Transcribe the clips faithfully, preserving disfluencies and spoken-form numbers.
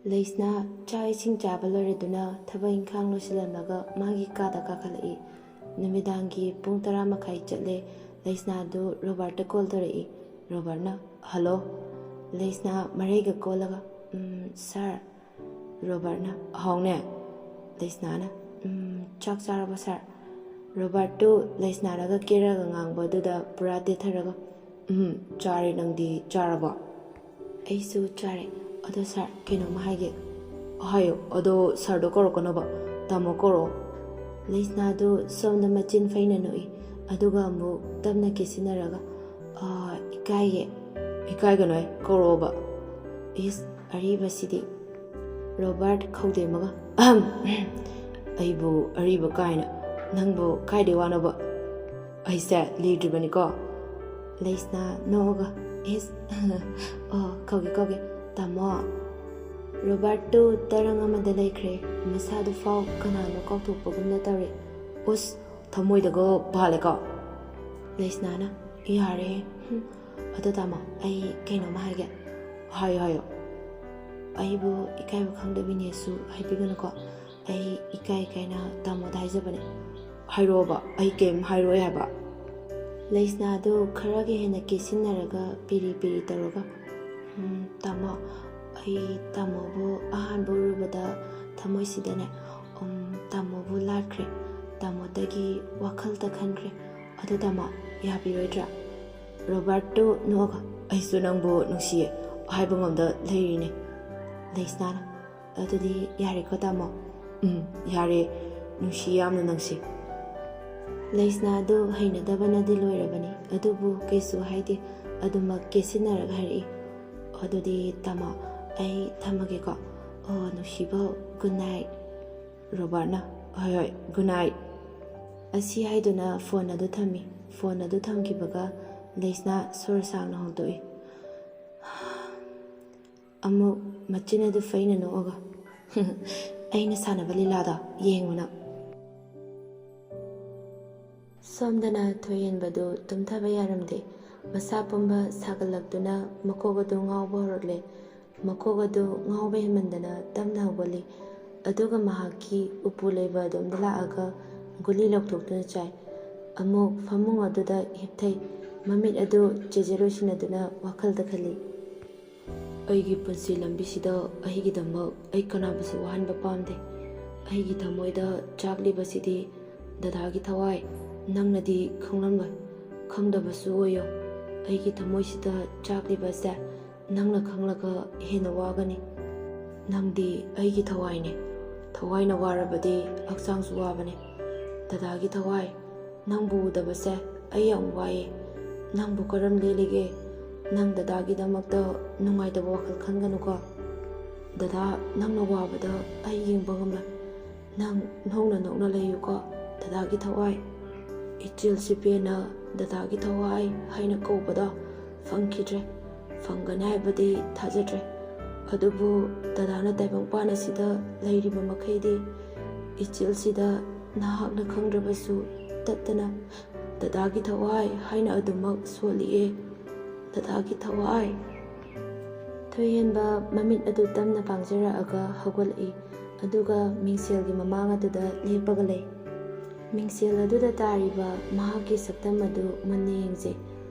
ꯂꯩꯁꯅꯥ ꯆꯥꯛ ꯏꯁꯤꯡ ꯆꯥꯕ ꯂꯣꯏꯔꯗꯨꯅ ꯊꯕꯛ ꯏꯪꯈꯥꯡ ꯂꯣꯏꯁꯤꯜꯂꯝꯂꯒ ꯃꯥꯒꯤ ꯀꯥꯗ ꯀꯥꯈꯠꯂꯛꯏ꯫ ꯅꯨꯃꯤꯗꯥꯡꯒꯤ ꯄꯨꯡ ꯇꯔꯥ ꯃꯈꯥꯏ ꯆꯠꯂꯦ꯫ ꯂꯩꯁꯅꯥꯗꯨ ꯔꯣꯕꯥꯔꯠꯇ ꯀꯣꯜ ꯇꯧꯔꯛꯏ꯫ ꯔꯣꯕꯥꯔꯠꯅ, "ꯍꯜꯂꯣ?" ꯂꯩꯁꯅꯥ ꯃꯔꯩꯒ ꯀꯣꯜꯂꯒ, "ꯎꯝ, ꯁꯥꯔ?" ꯔꯣꯕꯥꯔꯠꯅ, "ꯍꯥꯎꯅꯦ?" ꯂꯩꯁꯅꯥꯅ, "ꯎꯝ, ꯆꯥꯛ ꯆꯥꯔꯕꯣ, ꯁꯥꯔ?" ꯔꯣꯕꯥꯔꯠꯇꯨ ꯂꯩꯁꯅꯥꯅꯒ ꯀꯦꯔꯒ ꯉꯥꯡꯕꯗꯨꯗ ꯄꯨꯔꯥ ꯇꯦꯊꯔꯒ, "ꯎꯝ, ꯆꯥꯔꯦ, ꯅꯪꯗꯤ ꯆꯥꯔꯕꯣ?" "ꯑꯩꯁꯨ ꯆꯥꯔꯦ꯫ ꯑꯗꯣ ꯁꯥꯔ, ꯀꯩꯅꯣꯝꯃ ꯍꯥꯏꯒꯦ꯫" "ꯍꯥꯏꯌꯣ, ꯑꯗꯣ ꯁꯥꯔꯗꯣ ꯀꯧꯔꯛꯀꯅꯣꯕ, ꯇꯥꯃꯣ ꯀꯧꯔꯛꯑꯣ꯫" ꯂꯩꯁꯅꯥꯗꯨ ꯁꯣꯝꯗ ꯃꯆꯤꯟ ꯐꯩꯅ ꯅꯣꯛꯏ, ꯑꯗꯨꯒ ꯑꯃꯨꯛ ꯇꯞꯅ ꯀꯦꯁꯤꯟꯅꯔꯒ, "ꯑꯥ, ꯏꯀꯥꯏꯌꯦ꯫" "ꯏꯀꯥꯏꯒꯅꯣꯍꯦ, ꯀꯧꯔꯛꯑꯣꯕ꯫" "ꯏꯁ, ꯑꯔꯤꯕꯁꯤꯗꯤ꯫" ꯔꯣꯕꯥꯔꯠ ꯈꯧꯗꯦꯝꯃꯒ, "ꯑꯍꯝ, ꯑꯩꯕꯨ ꯑꯔꯤꯕ ꯀꯥꯏꯅ, ꯅꯪꯕꯨ ꯀꯥꯏꯗꯩ ꯋꯥꯅꯣꯕ? ꯑꯩꯁꯦ ꯂꯤꯗ꯭ꯔꯤꯕꯅꯤꯀꯣ꯫" ꯂꯩꯁꯅꯥ ꯅꯣꯛꯑꯒ, "ꯏꯁ, ꯑꯣ, ꯀꯧꯒꯦ, ꯀꯧꯒꯦ, ꯇꯥꯃꯣ꯫" ꯔꯣꯕꯥꯔꯠꯇꯨ ꯇꯔꯪ ꯑꯃꯗ ꯂꯩꯈ꯭ꯔꯦ꯫ ꯃꯁꯥꯗꯨ ꯐꯥꯎ ꯀꯅꯥꯅꯣ ꯀꯥꯎꯊꯣꯛꯄꯒꯨꯝꯅ ꯇꯧꯔꯦ꯫ "ꯎꯁ, ꯊꯃꯣꯏꯗꯒ ꯄꯥꯜꯂꯦꯀꯣ꯫" ꯂꯩꯁꯅꯥꯅ, "ꯌꯥꯔꯦ꯫ ꯍꯨꯝ, ꯑꯗꯣ ꯇꯥꯃꯣ, ꯑꯩ ꯀꯩꯅꯣꯝꯃ ꯍꯥꯏꯒꯦ꯫" "ꯍꯥꯏꯌꯣ, ꯍꯥꯏꯌꯣ꯫" "ꯑꯩꯕꯨ ꯏꯀꯥꯏꯕ ꯈꯪꯗꯕꯤꯅꯦꯁꯨ ꯍꯥꯏꯕꯤꯒꯅꯨꯀꯣ꯫ ꯑꯩ ꯏꯀꯥꯏ ꯏꯀꯥꯏꯅ ꯇꯥꯃꯣꯗ ꯍꯥꯏꯖꯕꯅꯦ꯫" "ꯍꯥꯏꯔꯛꯑꯣꯕ, ꯑꯩ ꯀꯩꯝ ꯍꯥꯏꯔꯣꯏ ꯍꯥꯏꯕ꯫" ꯂꯩꯁꯅꯥꯗꯨ ꯈꯔꯒ ꯍꯦꯟꯅ ꯀꯦꯁꯤꯟꯅꯔꯒ ꯄꯤꯔꯤ ꯄꯤꯔꯤ ꯇꯧꯔꯒ, "ꯎꯝ, ꯇꯥꯃꯣ, ꯑꯩ ꯇꯥꯃꯣꯕꯨ ꯑꯍꯥꯟꯕ ꯎꯔꯨꯕꯗ ꯊꯃꯣꯏꯁꯤꯗꯅꯦ, ꯎꯝ, ꯇꯥꯃꯣꯕꯨ ꯂꯥꯠꯈ꯭ꯔꯦ꯫ ꯇꯥꯃꯣꯗꯒꯤ ꯋꯥꯈꯜ ꯇꯛꯍꯟꯈ꯭ꯔꯦ꯫ ꯑꯗꯨ ꯇꯥꯃꯣ, ꯌꯥꯕꯤꯔꯣꯏꯗ꯭ꯔꯥ?" ꯔꯣꯕꯥꯔꯠꯇꯨ ꯅꯣꯛꯑꯒ, "ꯑꯩꯁꯨ ꯅꯪꯕꯨ ꯅꯨꯡꯁꯤꯌꯦ, ꯍꯥꯏꯕ ꯉꯝꯗ ꯂꯩꯔꯤꯅꯦ꯫" ꯂꯩꯁꯅꯥꯅ, "ꯑꯗꯨꯗꯤ ꯌꯥꯔꯦꯀꯣ ꯇꯥꯃꯣ?" "ꯎꯝ, ꯌꯥꯔꯦ꯫ ꯅꯨꯡꯁꯤ ꯌꯥꯝꯅ ꯅꯪꯁꯦ꯫" ꯂꯩꯁꯅꯥꯗꯨ ꯍꯩꯅꯗꯕꯅꯗꯤ ꯂꯣꯏꯔꯕꯅꯤ, ꯑꯗꯨꯕꯨ ꯀꯩꯁꯨ ꯍꯥꯏꯗꯦ꯫ ꯑꯗꯨꯃꯛ ꯀꯦꯁꯤꯟꯅꯔꯒ ꯍꯥꯏꯔꯛꯏ, "ꯑꯗꯨꯗꯤ ꯇꯥꯃꯣ, ꯑꯩ ꯊꯝꯃꯒꯦꯀꯣ꯫ ꯑꯣ, ꯅꯨꯡꯁꯤꯕꯧ, good night꯫" ꯔꯣꯕꯥꯔꯠꯅ, "ꯍꯣꯏ, ꯍꯣꯏ, good night꯫" ꯑꯁꯤ ꯍꯥꯏꯗꯨꯅ ꯐꯣꯟ ꯑꯗꯨ ꯊꯝꯃꯤ꯫ ꯐꯣꯟ ꯑꯗꯨ ꯊꯝꯈꯤꯕꯒ ꯂꯩꯁꯅꯥ ꯁꯣꯔ ꯁꯥꯡꯅ ꯍꯣꯟꯗꯣꯛꯏ꯫ ꯑꯃꯨꯛ ꯃꯆꯤꯟ ꯑꯗꯨ ꯐꯩꯅ ꯅꯣꯛꯑꯒ, "ꯑꯩꯅ ꯁꯥꯟꯅꯕ ꯂꯤꯂꯥꯗꯣ ꯌꯦꯡꯉꯨ ꯅꯪ꯫" ꯁꯣꯝꯗꯅ ꯊꯣꯏꯍꯦꯟꯕꯗꯨ ꯇꯨꯝꯊꯕ ꯌꯥꯔꯝꯗꯦ꯫ ꯃꯁꯥ ꯄꯨꯝꯕ ꯁꯥꯒꯠꯂꯛꯇꯨꯅ ꯃꯀꯣꯛ ꯑꯗꯨ ꯉꯥꯎꯕ ꯍꯧꯔꯛꯂꯦ꯫ ꯃꯀꯣꯛ ꯑꯗꯨ ꯉꯥꯎꯕ ꯍꯦꯟꯃꯟꯗꯅ ꯇꯞꯅ ꯍꯧꯒꯠꯂꯤ꯫ ꯑꯗꯨꯒ ꯃꯍꯥꯛꯀꯤ ꯎꯄꯨ ꯂꯩꯕ ꯑꯗꯣꯝꯗ ꯂꯥꯛꯑꯒ ꯒꯨꯂꯤ ꯂꯧꯊꯣꯛꯇꯨꯅ ꯆꯥꯏ꯫ ꯑꯃꯨꯛ ꯐꯃꯨꯡ ꯑꯗꯨꯗ ꯍꯤꯞꯊꯩ꯫ ꯃꯃꯤꯠ ꯑꯗꯨ ꯆꯦꯖꯦꯠ ꯑꯣꯏꯁꯤꯟꯅꯗꯨꯅ ꯋꯥꯈꯜꯗ ꯈꯜꯂꯤ꯫ ꯑꯩꯒꯤ ꯄꯨꯟꯁꯤ ꯂꯝꯕꯤꯁꯤꯗ ꯑꯩꯒꯤꯗꯃꯛ ꯑꯩ ꯀꯅꯥꯕꯨꯁꯨ ꯋꯥꯍꯟꯕ ꯄꯥꯝꯗꯦ꯫ ꯑꯩꯒꯤ ꯊꯃꯣꯏꯗ ꯆꯥꯛꯂꯤꯕꯁꯤꯗꯤ ꯗꯗꯥꯒꯤ ꯊꯋꯥꯏ, ꯅꯪꯅꯗꯤ ꯈꯪꯂꯝꯂꯣꯏ, ꯈꯪꯗꯕꯁꯨ ꯑꯣꯏꯌꯣ꯫ ꯑꯩꯒꯤ ꯊꯃꯣꯏꯁꯤꯗ ꯆꯥꯛꯂꯤꯕꯁꯦ ꯅꯪꯅ ꯈꯪꯂꯒ ꯍꯦꯟꯅ ꯋꯥꯒꯅꯤ꯫ ꯅꯪꯗꯤ ꯑꯩꯒꯤ ꯊꯋꯥꯏꯅꯦ꯫ ꯊꯋꯥꯏꯅ ꯋꯥꯔꯕꯗꯤ ꯍꯛꯆꯥꯡꯁꯨ ꯋꯥꯕꯅꯦ꯫ ꯗꯗꯥꯒꯤ ꯊꯋꯥꯏ, ꯅꯪꯕꯨ ꯎꯗꯕꯁꯦ ꯑꯩ ꯌꯥꯝ ꯋꯥꯏꯌꯦ꯫ ꯅꯪꯕꯨ ꯀꯔꯝ ꯂꯦꯜꯂꯤꯒꯦ? ꯅꯪ ꯗꯗꯥꯒꯤꯗꯃꯛꯇ ꯅꯨꯡꯉꯥꯏꯇꯕ ꯋꯥꯈꯜ ꯈꯟꯒꯅꯨꯀꯣ꯫ ꯗꯗꯥ, ꯅꯪꯅ ꯋꯥꯕꯗ ꯑꯩ ꯌꯦꯡꯕ ꯉꯝꯂꯣꯏ꯫ ꯅꯪ ꯅꯣꯛꯅ ꯅꯣꯛꯅ ꯂꯩꯌꯨꯀꯣ, ꯗꯗꯥꯒꯤ ꯊꯋꯥꯏ꯫ ꯏꯆꯦꯜ ꯁꯤꯄꯦꯅ ꯗꯗꯥꯒꯤ ꯊꯋꯥꯏ ꯍꯥꯏꯅ ꯀꯧꯕꯗꯣ ꯐꯪꯈꯤꯗ꯭ꯔꯦ꯫ ꯐꯪꯒꯅꯤ ꯍꯥꯏꯕꯗꯤ ꯊꯥꯖꯗ꯭ꯔꯦ꯫ ꯑꯗꯨꯕꯨ ꯗꯗꯥꯅ ꯇꯥꯏꯕꯪꯄꯥꯟ ꯑꯁꯤꯗ ꯂꯩꯔꯤꯕ ꯃꯈꯩꯗꯤ ꯏꯆꯦꯜꯁꯤꯗ ꯅꯍꯥꯛꯅ ꯈꯪꯗ꯭ꯔꯕꯁꯨ ꯇꯠꯇꯅ ꯗꯗꯥꯒꯤ ꯊꯋꯥꯏ ꯍꯥꯏꯅ ꯑꯗꯨꯃꯛ ꯁꯣꯜꯂꯤꯑꯦ꯫ ꯗꯗꯥꯒꯤ ꯊꯋꯥꯏ꯫ ꯊꯣꯏꯍꯦꯟꯕ ꯃꯃꯤꯠ ꯑꯗꯨ ꯇꯞꯅ ꯄꯥꯡꯖꯔꯛꯑꯒ ꯍꯧꯒꯠꯂꯛꯏ, ꯑꯗꯨꯒ ꯃꯤꯡꯁꯦꯜꯒꯤ ꯃꯃꯥꯡ ꯑꯗꯨꯗ ꯂꯦꯞꯄꯒ ꯂꯩ꯫ ꯃꯤꯡꯁꯦꯜ ꯑꯗꯨꯗ ꯇꯥꯔꯤꯕ ꯃꯍꯥꯛꯀꯤ ꯁꯛꯇꯝ ꯑꯗꯨ ꯃꯨꯟꯅ ꯌꯦꯡꯖꯩ,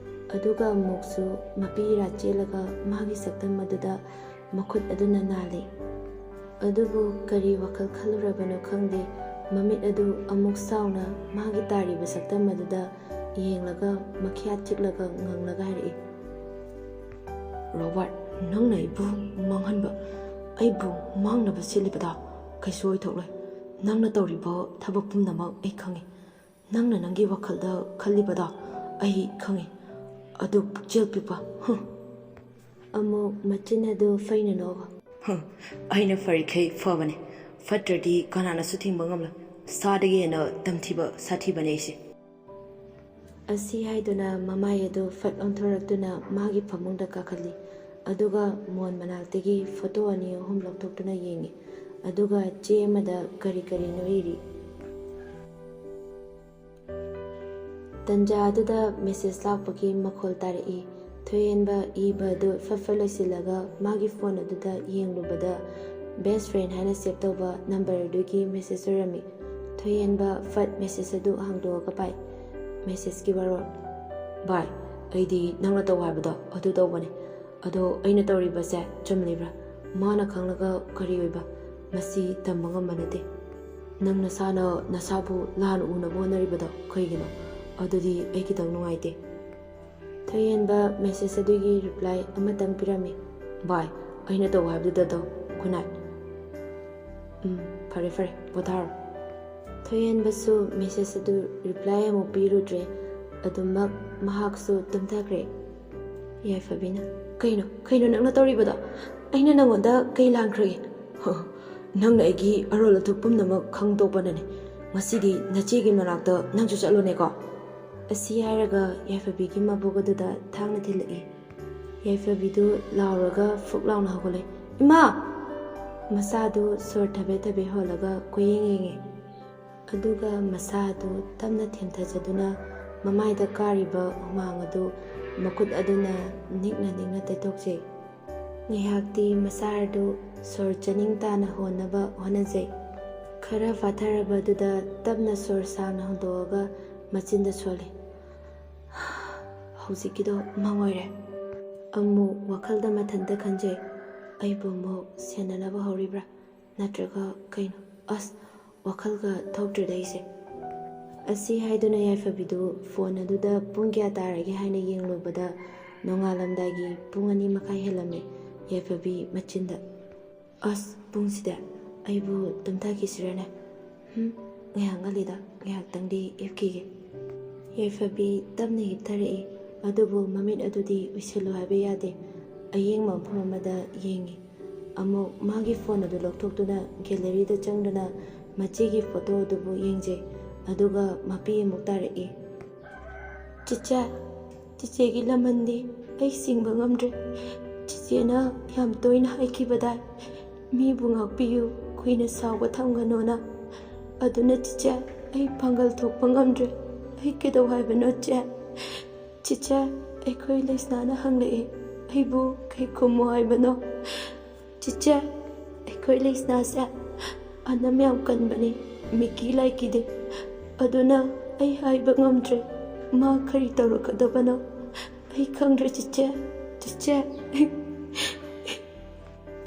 ꯑꯗꯨꯒ ꯑꯃꯨꯛꯁꯨ ꯃꯄꯤ ꯏꯔꯥ ꯆꯦꯜꯂꯒ ꯃꯥꯒꯤ ꯁꯛꯇꯝ ꯑꯗꯨꯗ ꯃꯈꯨꯠ ꯑꯗꯨꯅ ꯅꯥꯜꯂꯤ꯫ ꯑꯗꯨꯕꯨ ꯀꯔꯤ ꯋꯥꯈꯜ ꯈꯜꯂꯨꯔꯕꯅꯣ ꯈꯪꯗꯦ, ꯃꯃꯤꯠ ꯑꯗꯨ ꯑꯃꯨꯛ ꯁꯥꯎꯅ ꯃꯥꯒꯤ ꯇꯥꯔꯤꯕ ꯁꯛꯇꯝ ꯑꯗꯨꯗ ꯌꯦꯡꯂꯒ ꯃꯈ꯭ꯌꯥꯠ ꯆꯤꯛꯂꯒ ꯉꯪꯂꯒ ꯍꯥꯏꯔꯛꯏ꯫ ꯔꯣꯕꯥꯔꯠ, ꯅꯪꯅ ꯑꯩꯕꯨ ꯃꯥꯡꯍꯟꯕ, ꯑꯩꯕꯨ ꯃꯥꯡꯅꯕ ꯁꯤꯜꯂꯤꯕꯗꯣ ꯀꯩꯁꯨ ꯑꯣꯏꯊꯣꯛꯂꯣꯏ꯫ ꯅꯪꯅ ꯇꯧꯔꯤꯕ ꯊꯕꯛ ꯄꯨꯝꯅꯃꯛ ꯑꯩ ꯈꯪꯏ꯫ ꯅꯪꯅ ꯅꯪꯒꯤ ꯋꯥꯈꯜꯗ ꯈꯜꯂꯤꯕꯗꯣ ꯑꯩ ꯈꯪꯏ꯫ ꯑꯗꯨ ꯄꯨꯛꯆꯦꯜ ꯄꯤꯛꯄ, ꯍꯨꯝ꯫ ꯑꯃꯨꯛ ꯃꯆꯤꯟ ꯑꯗꯨ ꯐꯩꯅ ꯅꯣꯛꯑꯒ, ꯍꯨꯝ, ꯑꯩꯅ ꯐꯔꯤꯈꯩ ꯐꯕꯅꯤ, ꯐꯠꯇ꯭ꯔꯗꯤ ꯀꯅꯥꯅꯁꯨ ꯊꯤꯡꯕ ꯉꯝꯂꯣꯏ꯫ ꯁꯥꯗꯒꯤ ꯍꯦꯟꯅ ꯇꯝꯊꯤꯕ ꯁꯥꯊꯤꯕꯅꯦ ꯑꯩꯁꯦ꯫ ꯑꯁꯤ ꯍꯥꯏꯗꯨꯅ ꯃꯃꯥꯏ ꯑꯗꯨ ꯐꯠ ꯑꯣꯟꯊꯣꯔꯛꯇꯨꯅ ꯃꯥꯒꯤ ꯐꯃꯨꯡꯗ ꯀꯥꯈꯠꯂꯤ, ꯑꯗꯨꯒ ꯃꯣꯟ ꯃꯅꯥꯛꯇꯒꯤ ꯐꯣꯇꯣ ꯑꯅꯤ ꯑꯍꯨꯝ ꯂꯧꯊꯣꯛꯇꯨꯅ ꯌꯦꯡꯉꯤ, ꯑꯗꯨꯒ ꯆꯦ ꯑꯃꯗ ꯀꯔꯤ ꯀꯔꯤꯅꯣ ꯏꯔꯤ꯫ ꯇꯟꯖꯥ ꯑꯗꯨꯗ ꯃꯦꯁꯦꯖ ꯂꯥꯛꯄꯒꯤ ꯃꯈꯣꯜ ꯇꯥꯔꯛꯏ꯫ ꯊꯣꯏꯍꯦꯟꯕ ꯏꯕ ꯑꯗꯨ ꯐꯠ ꯐꯠ ꯂꯣꯏꯁꯤꯜꯂꯒ ꯃꯥꯒꯤ ꯐꯣꯟ ꯑꯗꯨꯗ ꯌꯦꯡꯂꯨꯕꯗ, ꯕꯦꯁ ꯐ꯭ꯔꯦꯟ ꯍꯥꯏꯅ ꯁꯦꯚ ꯇꯧꯕ ꯅꯝꯕꯔ ꯑꯗꯨꯒꯤ ꯃꯦꯁꯦꯖ ꯑꯣꯏꯔꯝꯃꯤ꯫ ꯊꯣꯏꯍꯦꯟꯕ ꯐꯠ ꯃꯦꯁꯦꯖ ꯑꯗꯨ ꯍꯥꯡꯗꯣꯛꯑꯒ ꯄꯥꯏ꯫ ꯃꯦꯁꯦꯖꯀꯤ ꯋꯥꯔꯣꯜ: "ꯚꯥꯏ, ꯑꯩꯗꯤ ꯅꯪꯅ ꯇꯧ ꯍꯥꯏꯕꯗꯣ ꯑꯗꯨ ꯇꯧꯕꯅꯦ꯫ ꯑꯗꯣ ꯑꯩꯅ ꯇꯧꯔꯤꯕꯁꯦ ꯆꯨꯝꯂꯤꯕ꯭ꯔꯥ? ꯃꯥꯅ ꯈꯪꯂꯒ ꯀꯔꯤ ꯑꯣꯏꯕ? ꯃꯁꯤ ꯇꯝꯕ ꯉꯝꯕ ꯅꯠꯇꯦ꯫ ꯅꯪ ꯅꯁꯥꯅ ꯅꯁꯥꯕꯨ ꯂꯥꯟꯅ ꯎꯅꯕ ꯍꯣꯠꯅꯔꯤꯕꯗꯣ ꯀꯩꯒꯤꯅꯣ? ꯑꯗꯨꯗꯤ ꯑꯩ ꯈꯤꯇꯪ ꯅꯨꯡꯉꯥꯏꯇꯦ꯫" ꯊꯣꯏꯍꯦꯟꯕ ꯃꯦꯁꯦꯖ ꯑꯗꯨꯒꯤ ꯔꯤꯄ꯭ꯂꯥꯏ ꯑꯃꯇꯪ ꯄꯤꯔꯝꯃꯤ: "ꯚꯥꯏ, ꯑꯩꯅ ꯇꯧ ꯍꯥꯏꯕꯗꯨꯗ ꯇꯧ꯫ Good night꯫ ꯎꯝ, ꯐꯔꯦ ꯐꯔꯦ, ꯄꯣꯊꯥꯔꯣ꯫" ꯊꯣꯏꯍꯦꯟꯕꯁꯨ ꯃꯦꯁꯦꯖ ꯑꯗꯨ ꯔꯤꯄ꯭ꯂꯥꯏ ꯑꯃꯨꯛ ꯄꯤꯔꯨꯗ꯭ꯔꯦ꯫ ꯑꯗꯨꯃꯛ ꯃꯍꯥꯛꯁꯨ ꯇꯨꯝꯊꯈ꯭ꯔꯦ꯫ ꯌꯥꯏꯐꯕꯤꯅ: "ꯀꯩꯅꯣ, ꯀꯩꯅꯣ ꯅꯪꯅ ꯇꯧꯔꯤꯕꯗꯣ? ꯑꯩꯅ ꯅꯪꯉꯣꯟꯗ ꯀꯩ ꯂꯥꯟꯈ꯭ꯔꯒꯦ? ꯍ, ꯅꯪꯅ ꯑꯩꯒꯤ ꯑꯔꯣꯜ ꯑꯊꯨꯞ ꯄꯨꯝꯅꯃꯛ ꯈꯪꯗꯣꯛꯄꯅꯅꯦ꯫ ꯉꯁꯤꯗꯤ ꯅꯆꯦꯒꯤ ꯃꯅꯥꯛꯇ ꯅꯪꯁꯨ ꯆꯠꯂꯣꯅꯦꯀꯣ꯫" ꯑꯁꯤ ꯍꯥꯏꯔꯒ ꯌꯥꯏꯐꯕꯤꯒꯤ ꯃꯕꯣꯛ ꯑꯗꯨꯗ ꯊꯥꯡꯅ ꯊꯤꯜꯂꯛꯏ꯫ ꯌꯥꯏꯐꯕꯤꯗꯨ ꯂꯥꯎꯔꯒ ꯐꯨꯛ ꯂꯥꯎꯅ ꯍꯧꯒꯠꯂꯦ꯫ "ꯏꯃꯥ!" ꯃꯁꯥꯗꯨ ꯁꯣꯔ ꯊꯕꯦ ꯊꯕꯦ ꯍꯣꯜꯂꯒ ꯀꯣꯏꯌꯦꯡ ꯌꯦꯡꯉꯦ꯫ ꯑꯗꯨꯒ ꯃꯁꯥ ꯑꯗꯨ ꯇꯞꯅ ꯊꯦꯝꯊꯖꯗꯨꯅ ꯃꯃꯥꯏꯗ ꯀꯥꯔꯤꯕ ꯍꯨꯃꯥꯡ ꯑꯗꯨ ꯃꯈꯨꯠ ꯑꯗꯨꯅ ꯅꯤꯛꯅ ꯅꯤꯛꯅ ꯇꯩꯊꯣꯛꯆꯩ꯫ ꯉꯥꯏꯍꯥꯛꯇꯤ ꯃꯁꯥ ꯑꯗꯨ ꯁꯣꯔ ꯆꯅꯤꯡ ꯇꯥꯅ ꯍꯣꯟꯅꯕ ꯍꯣꯠꯅꯖꯩ꯫ ꯈꯔ ꯐꯥꯊꯔꯕꯗꯨꯗ ꯇꯞꯅ ꯁꯣꯔ ꯁꯥꯡꯅ ꯍꯣꯟꯗꯣꯛꯑꯒ ꯃꯆꯤꯟꯗ ꯁꯣꯜꯂꯤ꯫ "ꯍꯧꯖꯤꯛꯀꯤꯗꯣ ꯃꯪ ꯑꯣꯏꯔꯦ꯫" ꯑꯃꯨꯛ ꯋꯥꯈꯜꯗ ꯃꯊꯟꯇ ꯈꯟꯖꯩ, "ꯑꯩꯕꯨ ꯑꯃꯨꯛ ꯁꯦꯟꯅꯅꯕ ꯍꯧꯔꯤꯕ꯭ꯔꯥ? ꯅꯠꯇ꯭ꯔꯒ ꯀꯩꯅꯣ? ꯑꯁ, ꯋꯥꯈꯜꯒ ꯊꯣꯛꯇ꯭ꯔꯦꯗ ꯑꯩꯁꯦ꯫" ꯑꯁꯤ ꯍꯥꯏꯗꯨꯅ ꯌꯥꯏꯐꯕꯤꯗꯨ ꯐꯣꯟ ꯑꯗꯨꯗ ꯄꯨꯡ ꯀꯌꯥ ꯇꯥꯔꯒꯦ ꯍꯥꯏꯅ ꯌꯦꯡꯂꯨꯕꯗ, ꯅꯣꯡꯉꯥꯜꯂꯝꯗꯥꯏꯒꯤ ꯄꯨꯡ ꯑꯅꯤ ꯃꯈꯥꯏ ꯍꯦꯜꯂꯝꯃꯤ꯫ ꯌꯥꯏꯐꯕꯤ ꯃꯆꯤꯟꯗ, "ꯑꯁ, ꯄꯨꯡꯁꯤꯗ ꯑꯩꯕꯨ ꯇꯨꯝꯊꯈꯤꯁꯤꯔꯅꯦ? ꯍꯨꯝ, ꯉꯥꯏꯍꯥꯛ ꯉꯜꯂꯤꯗ, ꯉꯥꯏꯍꯥꯛꯇꯪꯗꯤ ꯍꯤꯞꯈꯤꯒꯦ꯫" ꯌꯥꯏꯐꯕꯤ ꯇꯞꯅ ꯍꯤꯞꯊꯔꯛꯏ, ꯑꯗꯨꯕꯨ ꯃꯃꯤꯠ ꯑꯗꯨꯗꯤ ꯎꯏꯁꯤꯜꯂꯨ ꯍꯥꯏꯕ ꯌꯥꯗꯦ꯫ ꯑꯌꯦꯡꯕ ꯃꯐꯝ ꯑꯃꯗ ꯌꯦꯡꯉꯤ꯫ ꯑꯃꯨꯛ ꯃꯥꯒꯤ ꯐꯣꯟ ꯑꯗꯨ ꯂꯧꯊꯣꯛꯇꯨꯅ ꯒꯦꯂꯔꯤꯗ ꯆꯪꯗꯨꯅ ꯃꯆꯦꯒꯤ ꯐꯣꯇꯣ ꯑꯗꯨꯕꯨ ꯌꯦꯡꯖꯩ, ꯑꯗꯨꯒ ꯃꯄꯤ ꯑꯃꯨꯛ ꯇꯥꯔꯛꯏ꯫ "ꯆꯤꯆꯦ, ꯆꯤꯆꯦꯒꯤ ꯂꯃꯟꯗꯤ ꯑꯩ ꯁꯤꯡꯕ ꯉꯝꯗ꯭ꯔꯦ꯫ ꯆꯤꯆꯦꯅ ꯌꯥꯝ ꯇꯣꯏꯅ ꯍꯥꯏꯈꯤꯕꯗꯥꯏ, ꯃꯤꯕꯨ ꯉꯥꯛꯄꯤꯌꯨ, ꯀꯨꯏꯅ ꯁꯥꯎꯕ ꯊꯝꯒꯅꯣꯅ꯫ ꯑꯗꯨꯅ ꯆꯤꯆꯦ, ꯑꯩ ꯄꯥꯡꯒꯜ ꯊꯣꯛꯄ ꯉꯝꯗ꯭ꯔꯦ꯫ ꯑꯩ ꯀꯩꯗꯧ ꯍꯥꯏꯕꯅꯣ ꯆꯦ? ꯆꯤꯆꯦ, ꯑꯩꯈꯣꯏ ꯂꯩꯁꯅꯥꯅ ꯍꯪꯂꯛꯏ, ꯑꯩꯕꯨ ꯀꯩ ꯈꯨꯝꯃꯣ ꯍꯥꯏꯕꯅꯣ? ꯆꯤꯆꯦ, ꯑꯩꯈꯣꯏ ꯂꯩꯁꯅꯥꯁꯦ ꯑꯅꯝ ꯌꯥꯝ ꯀꯟꯕꯅꯤ, ꯃꯤꯀꯤ ꯂꯥꯏꯀꯤꯗꯦ꯫ ꯑꯗꯨꯅ ꯑꯩ ꯍꯥꯏꯕ ꯉꯝꯗ꯭ꯔꯦ꯫ ꯃꯥ ꯀꯔꯤ ꯇꯧꯔꯛꯀꯗꯕꯅꯣ? ꯑꯩ ꯈꯪꯗ꯭ꯔꯦ ꯆꯤꯆꯦ꯫ ꯆꯤꯆꯦ꯫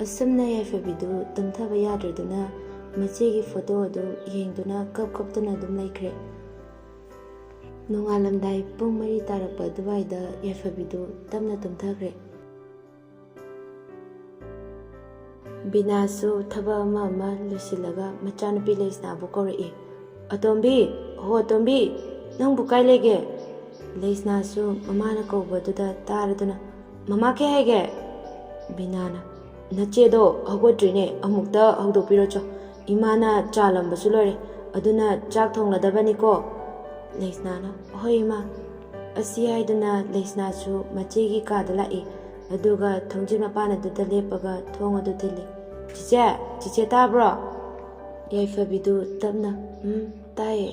ꯑꯁꯨꯝꯅ ꯌꯥꯏꯐꯕꯤꯗꯨ ꯇꯨꯝꯊꯕ ꯌꯥꯗ꯭ꯔꯗꯨꯅ ꯃꯆꯦꯒꯤ ꯐꯣꯇꯣ ꯑꯗꯨ ꯌꯦꯡꯗꯨꯅ ꯀꯞ ꯀꯞꯇꯨꯅ ꯑꯗꯨꯝ ꯂꯩꯈ꯭ꯔꯦ꯫ ꯅꯣꯡꯉꯥꯜꯂꯝꯗꯥꯏ ꯄꯨꯡ ꯃꯔꯤ ꯇꯥꯔꯛꯄ ꯑꯗꯨꯋꯥꯏꯗ ꯌꯥꯏꯐꯕꯤꯗꯨ ꯇꯞꯅ ꯇꯨꯝꯊꯈ꯭ꯔꯦ꯫ ꯕꯤꯅꯥꯁꯨ ꯊꯕꯛ ꯑꯃ ꯑꯃ ꯂꯣꯏꯁꯤꯜꯂꯒ ꯃꯆꯥꯅꯨꯄꯤ ꯂꯩꯁꯅꯥꯕꯨ ꯀꯧꯔꯛꯏ꯫ "ꯑꯇꯣꯝꯕꯤ, ꯍꯣ ꯑꯇꯣꯝꯕꯤ, ꯅꯪꯕꯨ ꯀꯥꯏ ꯂꯩꯒꯦ?" ꯂꯩꯁꯅꯥꯁꯨ ꯃꯃꯥꯅ ꯀꯧꯕꯗꯨꯗ ꯇꯥꯔꯗꯨꯅ, "ꯃꯃꯥ ꯀꯩ ꯍꯥꯏꯒꯦ?" ꯕꯤꯅꯥꯅ, "ꯅꯆꯦꯗꯣ ꯍꯧꯒꯠꯇ꯭ꯔꯤꯅꯦ, ꯑꯃꯨꯛꯇ ꯍꯧꯗꯣꯛꯄꯤꯔꯣ ꯆꯣ꯫ ꯏꯃꯥꯅ ꯆꯥ ꯂꯝꯕꯁꯨ ꯂꯣꯏꯔꯦ, ꯑꯗꯨꯅ ꯆꯥꯛ ꯊꯣꯡꯂꯗꯕꯅꯤꯀꯣ?" ꯂꯩꯁꯅꯥꯅ, "ꯍꯣꯏ ꯏꯃꯥ"꯫ ꯑꯁꯤ ꯍꯥꯏꯗꯨꯅ ꯂꯩꯁꯅꯥꯁꯨ ꯃꯆꯦꯒꯤ ꯀꯥꯗ ꯂꯥꯛꯏ꯫ ꯑꯗꯨꯒ ꯊꯣꯡꯖꯤꯟ ꯃꯄꯥꯟ ꯑꯗꯨꯗ ꯂꯦꯞꯄꯒ ꯊꯣꯡ ꯑꯗꯨ ꯊꯤꯜꯂꯤ꯫ "ꯆꯤꯆꯦ, ꯆꯤꯆꯦ ꯇꯥꯕ꯭ꯔꯣ?" ꯌꯥꯏꯐꯕꯤꯗꯨ ꯇꯞꯅ, "ꯎꯝ, ꯇꯥꯏꯌꯦ"꯫